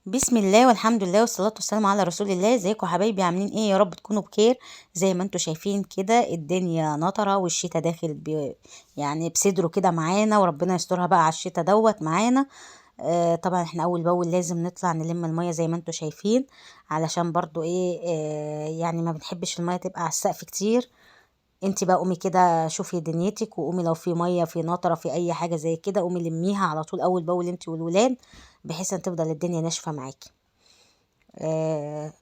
بسم الله والحمد لله والصلاة والسلام على رسول الله. ازيكم حبايبي؟ عاملين ايه؟ يا رب تكونوا بخير. زي ما انتم شايفين كده الدنيا نطرة والشتاء داخل يعني بصدره كده معانا، وربنا يسترها بقى على الشتاء دوت معانا. طبعا احنا اول باول لازم نطلع نلم المية زي ما انتم شايفين، علشان برضو ايه، يعني ما بنحبش المية تبقى على السقف كتير. انت بقى قومي كده شوفي دنيتك، وقومي لو في مية في نطره في اي حاجة زي كده قومي لميها على طول اول باول انت والولاد، بحيث ان تفضل الدنيا ناشفة معاكي.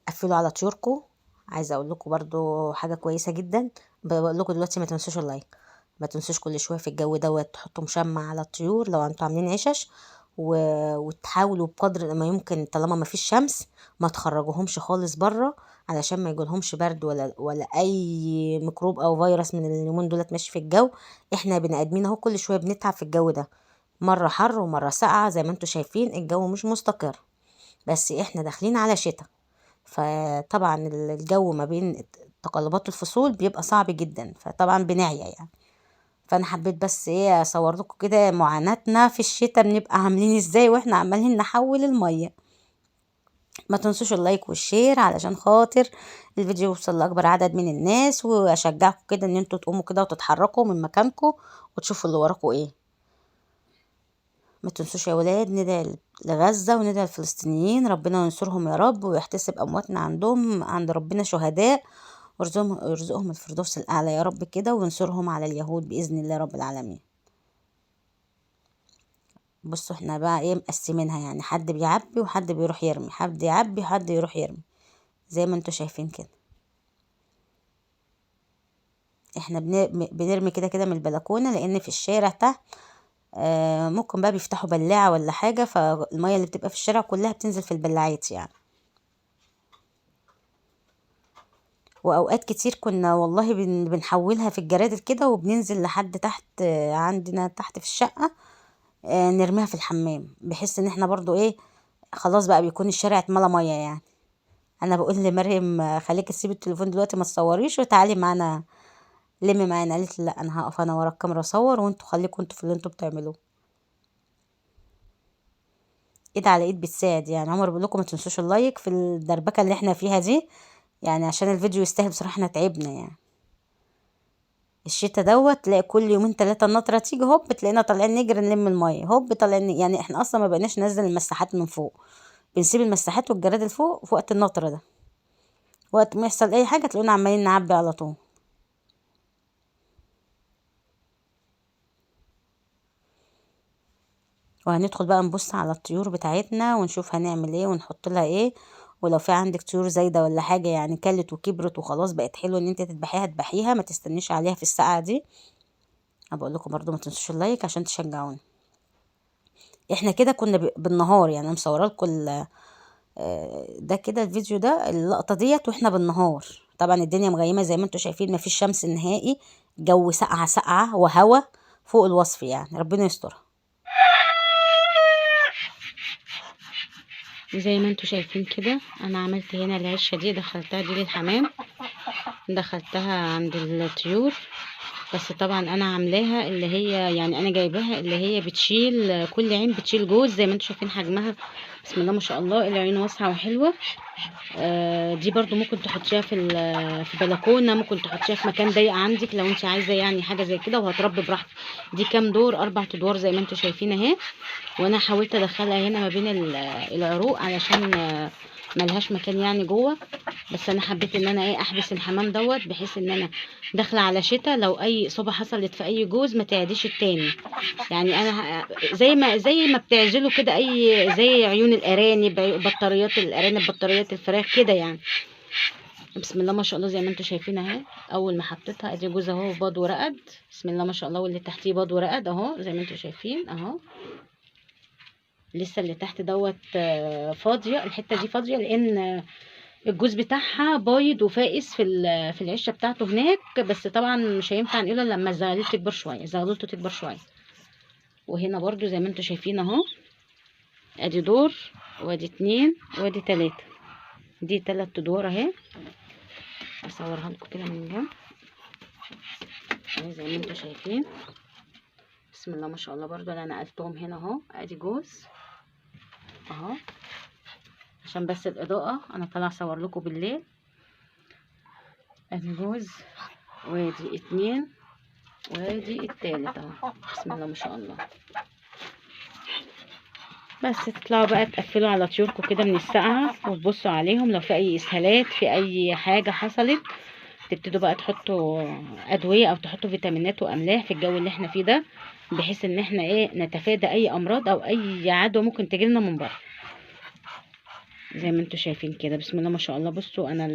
قفلوا على طيوركم. عايزه اقول لكم برضو حاجة كويسة جدا، بقول لكم دلوقتي ما تنسوش ال like، ما تنسوش كل شوية في الجو دوت تحطوا مشمع على الطيور لو انتوا عاملين عشش، وتحاولوا بقدر ما يمكن طالما ما فيش شمس ما تخرجوهمش خالص بره، علشان ما يجيلهمش برد ولا اي ميكروب او فيروس من اليومين دولت ماشي في الجو. احنا بني ادمين اهو كل شوية بنتعب في الجو ده، مرة حر ومرة ساقعه، زي ما انتوا شايفين الجو مش مستقر، بس احنا داخلين على شتاء، فطبعا الجو ما بين تقلبات الفصول بيبقى صعب جدا، فطبعا بنعيا يعني. فانا حبيت بس ايه اصور لكم كده معاناتنا في الشتاء بنبقى عاملين ازاي واحنا عمالين نحول المية. ما تنسوش ال like وال share علشان خاطر الفيديو يوصل لاكبر عدد من الناس، واشجعكم كده ان انتوا تقوموا كده وتتحركوا من مكانكم وتشوفوا اللي وراكم ايه. ما تنسوش يا ولاد ندعي لغزة وندعي للفلسطينيين، ربنا ينصرهم يا رب ويحتسب امواتنا عندهم عند ربنا شهداء، ويرزقهم الفردوس الاعلى يا رب كده، وينصرهم على اليهود باذن الله رب العالمين. بصوا احنا بقى ايه مقسمينها، يعني حد بيعبي وحد بيروح يرمي، حد يعبي وحد يروح يرمي، زي ما انتوا شايفين كده. احنا بنرمي كده كده من البلكونه، لان في الشارع تحت ممكن بقى بيفتحوا بلاعه ولا حاجة، فالميه اللي بتبقى في الشارع كلها بتنزل في البلاعات يعني. واوقات كتير كنا والله بنحولها في الجرادل كده، وبننزل لحد تحت، عندنا تحت في الشقة، نرميها في الحمام، بحيث ان احنا برضو ايه خلاص بقى بيكون الشارع اتملى مية يعني. انا بقول لمريم خليكي تسيبي التليفون دلوقتي ما تصوريش وتعالي معانا لمي معانا، قالت لي لا انا هقف انا ورا الكاميرا اصور، وانتوا خليكوا انتوا في اللي انتوا بتعملوه. ايد على ايد بتساعد يعني. عمر بيقول لكم ما تنسوش ال like في الدربكه اللي احنا فيها دي يعني، عشان الفيديو يستاهل بصراحة، احنا تعبنا يعني. الشتا دوت تلاقي كل يومين تلاتة النطره تيجي، هوب تلاقينا طالعين نجري نلم المية، هوب طالعين يعني احنا اصلا ما بقيناش ننزل المساحات من فوق، بنسيب المساحات والجرادل فوق في وقت النطره ده، وقت ما يحصل اي حاجة تلاقونا عمالين نعبي على طول. وهندخل بقى نبص على الطيور بتاعتنا ونشوف هنعمل ايه ونحط لها ايه، ولو في عندك طيور زايدة ولا حاجة يعني كلت وكبرت وخلاص بقت حلوة ان انت تذبحيها اذبحيها، ما تستنيش عليها في السقعه دي. بقول لكم برضو ما تنسوش ال like عشان تشجعونا. احنا كده كنا بالنهار يعني، انا مصوره لكم ده كده الفيديو ده اللقطة ديت واحنا بالنهار، طبعا الدنيا مغيمه زي ما انتم شايفين، ما فيش شمس نهائي، جو ساقعه ساقعه وهوا فوق الوصف يعني، ربنا يسترها. زي ما انتوا شايفين كده انا عملت هنا العشه دي، دخلتها دي للحمام، دخلتها عند الطيور، بس طبعا انا عاملاها اللي هي يعني انا جايباها اللي هي بتشيل كل عين بتشيل جوز، زي ما انتوا شايفين حجمها بسم الله ما شاء الله، العين واسعة وحلوه. دي برضو ممكن تحطيها في بلكونة، ممكن تحطيها في مكان ضيق عندك لو انت عايزه يعني حاجة زي كده، وهتربي براحتك. دي كام دور؟ 4 ادوار زي ما انتوا شايفين اهي. وانا حاولت ادخلها هنا ما بين العروق علشان ملهاش مكان يعني جوه، بس انا حبيت ان انا ايه احبس الحمام دوت، بحيث ان انا داخله على شتاء لو اي اصابه حصلت في اي جوز ما تعديش التاني يعني. انا زي ما بتعزلوا كده اي زي عيون الارانب، بطاريات الارانب، بطاريات الفراخ كده يعني. بسم الله ما شاء الله زي ما انتم شايفين اهي، اول ما حطيتها ادي جوز اهو باض ورقد بسم الله ما شاء الله، واللي تحتيه باض ورقد اهو زي ما انتم شايفين اهو. لسه اللي تحت دوت فاضية، الحتة دي فاضية لان الجوز بتاعها بايض وفائس في العشه بتاعته هناك، بس طبعا مش هينفع نقوله لما الزغاليل تكبر شوية، زغلولته تكبر شوية. وهنا برضو زي ما انتم شايفين اهو، ادي دور وادي 2 وادي 3، دي 3 ادوار اهي. اصورها لكم كده من جنب اهي زي ما انتم شايفين بسم الله ما شاء الله. برضو انا نقلتهم هنا اهو، ادي جوز اهو عشان بس الاضاءة، انا طالعه اصور لكم بالليل. ادي جوز وادي 2 وادي التالت اهو، بسم الله ما شاء الله. بس تطلعوا بقى تقفلوا على طيوركم كده من السقعه، وتبصوا عليهم لو في اي اسهالات، في اي حاجة حصلت، تبتدوا بقى تحطوا ادوية او تحطوا فيتامينات واملاح في الجو اللي احنا فيه ده، بحيث ان احنا ايه نتفادى اي امراض او اي عدوى ممكن تجيلنا من بره. زي ما انتوا شايفين كده بسم الله ما شاء الله. بصوا انا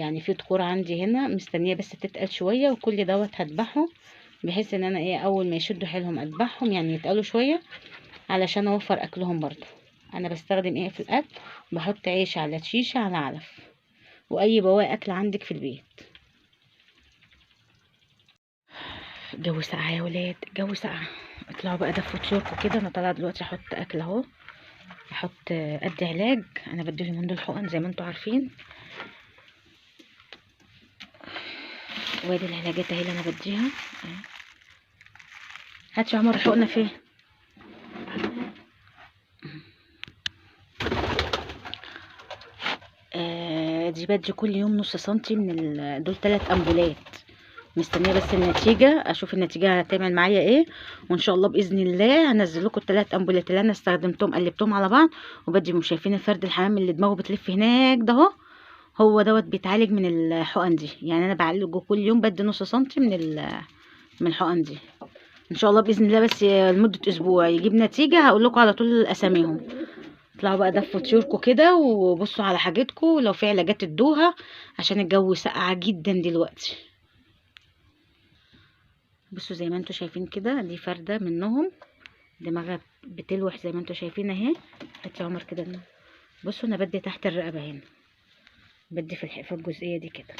يعني في طكور عندي هنا مستنيه بس تتقل شوية، وكل دوت هذبحه، بحيث ان انا ايه اول ما يشدوا حيلهم اذبحهم، يعني يتقلوا شوية علشان اوفر اكلهم. برضو انا بستخدم ايه في الاكل؟ بحط عيش على شيشة على علف، واي بواقي اكل عندك في البيت. الجو ساقع يا ولاد، الجو ساقع. اطلعوا بقى دفوا طيوركم كده. انا طالعه دلوقتي احط اكل اهو، احط ادي علاج، انا بديهم من دول حقن زي ما انتوا عارفين. وادي العلاجات اهي اللي انا بديها. هات يا عمر الحقنة فين؟ دي بدي كل يوم نص سنتي من دول 3 امبولات، مستنيه بس النتيجة، اشوف النتيجة هتعمل معايا ايه، وان شاء الله باذن الله هنزل لكم ال3 امبولات اللي انا استخدمتهم، قلبتهم على بعض وبدي. مش شايفين الفرد الحمام اللي دماغه بتلف هناك ده اهو، هو دوت بيتعالج من الحقن دي. يعني انا بعالجه كل يوم، بدي نص سنتي من الحقن دي. ان شاء الله باذن الله بس لمدة اسبوع يجيب نتيجة، هقول لكم على طول اساميهم. اطلعوا بقى دفوا طيوركم كده وبصوا على حاجتكم، ولو في علاجات ادوها عشان الجو ساقع جدا دلوقتي. بصوا زي ما انتوا شايفين كده، دي فرده منهم دماغها بتلوح زي ما انتوا شايفين اهي. هات يا عمر كده. بصوا انا بدي تحت الرقبة هنا، بدي في الجزئية دي كده.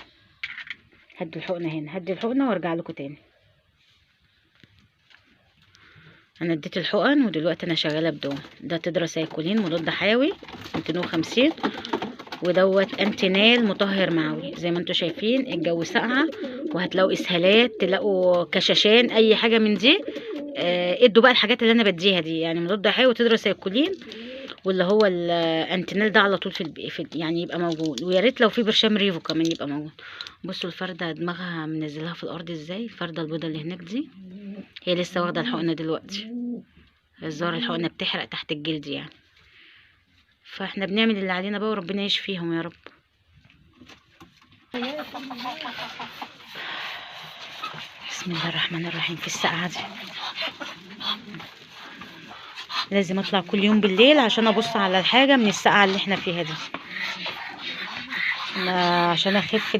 هدي الحقنة هنا، هدي الحقنة وارجع لكم تاني. انا اديت الحقن ودلوقتي انا شغالة بدون ده تدراسايكولين مضاد حيوي 250، ودوت انتينال مطهر معوي. زي ما انتوا شايفين الجو ساقعه، وهتلاقوا اسهالات، تلاقوا كشاشان، اي حاجة من دي. ادوا بقى الحاجات اللي انا بديها دي، يعني مضاد حيوي وتدراسايكولين واللي هو الانتينال ده على طول في يعني يبقى موجود، ويا ريت لو في برشام ريفو كمان يبقى موجود. بصوا الفرده دماغها منزلها في الارض ازاي، الفرده البيضة اللي هناك دي هي لسه واخده الحقنة دلوقتي. الزهر الحقنة بتحرق تحت الجلد يعني، فاحنا بنعمل اللي علينا بقى وربنا يشفيهم يا رب. بسم الله الرحمن الرحيم. في السقعه دي لازم اطلع كل يوم بالليل عشان ابص على الحاجة من السقعه اللي احنا فيها دي، عشان اخف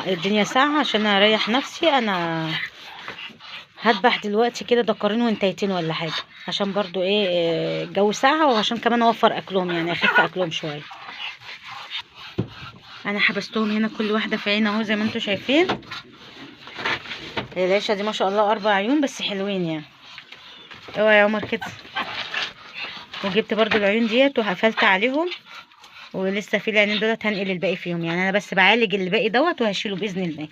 الدنيا ساقعه، عشان اريح نفسي. انا هذبح دلوقتي كده دكرين وانتيتين ولا حاجة، عشان برضو ايه الجو ساقع، وعشان كمان اوفر اكلهم، يعني اخف اكلهم شوية. انا حبستهم هنا كل واحدة في عين اهو زي ما انتم شايفين. العيشة دي ما شاء الله 4 عيون بس حلوين يعني. اوعى يا عمر كده. وجبت برضو العيون ديت وقفلت عليهم، ولسه في العينين دولت هنقل الباقي فيهم، يعني انا بس بعالج الباقي دوت وهشيله باذن الله.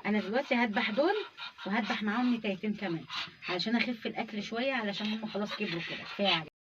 انا دلوقتي هذبح دول وهذبح معاهم نتايتين كمان علشان اخف الاكل شوية، علشان هم خلاص كبروا كده كفاية عليهم.